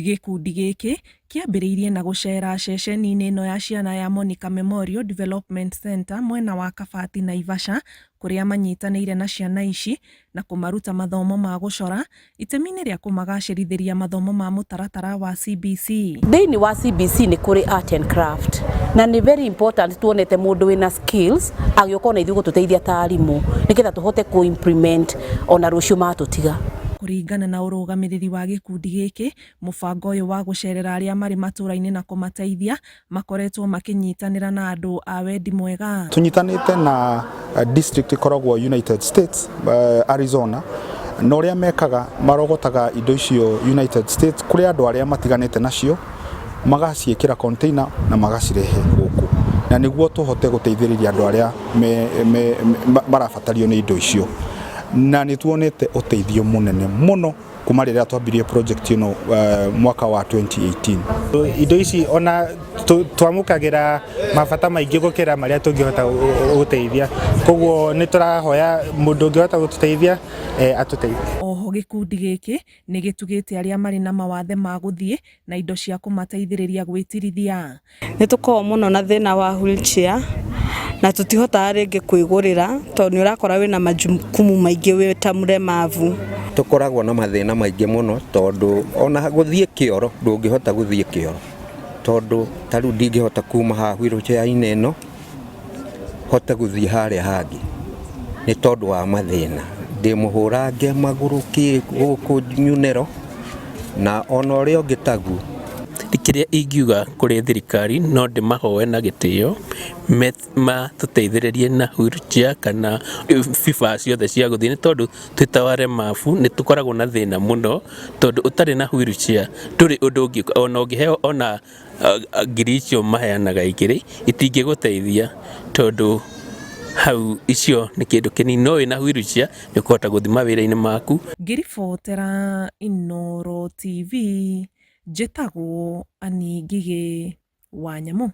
Gĩkundi gĩkĩ kĩambĩrĩirie na gũcera ceceni-inĩ ĩno ya ciana ya Monica Memorial Development Centre mwena wa Kabati Naivasha kũrĩa manyitanĩire na ciana ici na kũmaruta mathomo ma gũcora itemi-inĩ rĩa kũmagacĩrithĩria mathomo ma mũtaratara wa CBC. Thĩinĩ wa CBC nĩ kũrĩ art and craft na nĩ very important tuonete mũndũ wĩna skills agĩũka ona ithuĩ gũtũteithia ta arimũ nĩgetha tũhote kũ implement ona rũciũ matũtiga. Kũringana na ũrũgamĩrĩri wa gĩkundi gĩkĩ, mũbango ũyũ wa gũcerera arĩa marĩ matũra-inĩ na kũmateithia makoretwo makĩnyitanĩra na andũ a wendi mwega. Tũnyitanĩte na district ĩkoragwo United States, Arizona, na ũrĩa mekaga marogotaga indo icio United States kũrĩ andũ arĩa matiganĩte nacio, magaciĩkĩra container na magacirehe gũkũ, na nĩguo tũhote gũteithĩrĩria andũ arĩa marabatario nĩ indo icio. Na nĩ tuonete ũteithio mũnene mũno kuma rĩrĩa twambirie project ĩno mwaka wa 2018. Indo ici ona twamũkagĩra mabata maingĩ gũkĩra marĩa tũngĩhota gũteithia, koguo nĩ tũrahoya mũndũ ũngĩhota gũtũteithia atũteithie. Oho gĩkundi gĩkĩ nĩ gĩtugĩte arĩa marĩ na mawathe ma gũthiĩ na indo cia kũmateithĩrĩria gwĩtirithia. Nĩ tũkoragwo mũno na thĩna wa wheelchair na tũtihotaga rĩngĩ kwĩgũrĩra tondũ nĩ ũrakora wĩna majukumu maingĩ wĩ ta mũlemavu. Tũkoragwo na mathĩna maingĩ mũno tondũ ona gũthiĩ kĩoro ndũngĩhota gũthiĩ kĩoro, tondũ ta rĩu ndingĩhota kuma haha wheelchair-inĩ ĩno hote gũthiĩ harĩa hangĩ nĩ tondũ wa mathĩna. Ndĩ mũhũrange magũrũ kĩ gũkũ nyunĩro na ona ũrĩa ũngĩ taguo. Kĩrĩa ingiuga kũrĩ thirikari no ndĩmahoe na gĩtĩo matũteithĩrĩrie na wheelchair kana vifaa ciothe cia gũthiĩ, nĩ tondũ twĩ ta walemavu nĩ tũkoragwo na thĩna mũno, tondũ ũtarĩ na wheelchair ndũrĩ ũndũ ũngĩka, ona ũngĩheo ona ngiri icio maheanaga igĩrĩ itingĩgũteithia, tondũ hau icio nĩ kĩndũ kĩnini, no wĩna wheelchair nĩ ũkũhota gũthiĩ mawĩra-inĩ maku. Ngĩribotera Inooro TV, njĩtagwo Annie Ngigĩ wa Nyamũ.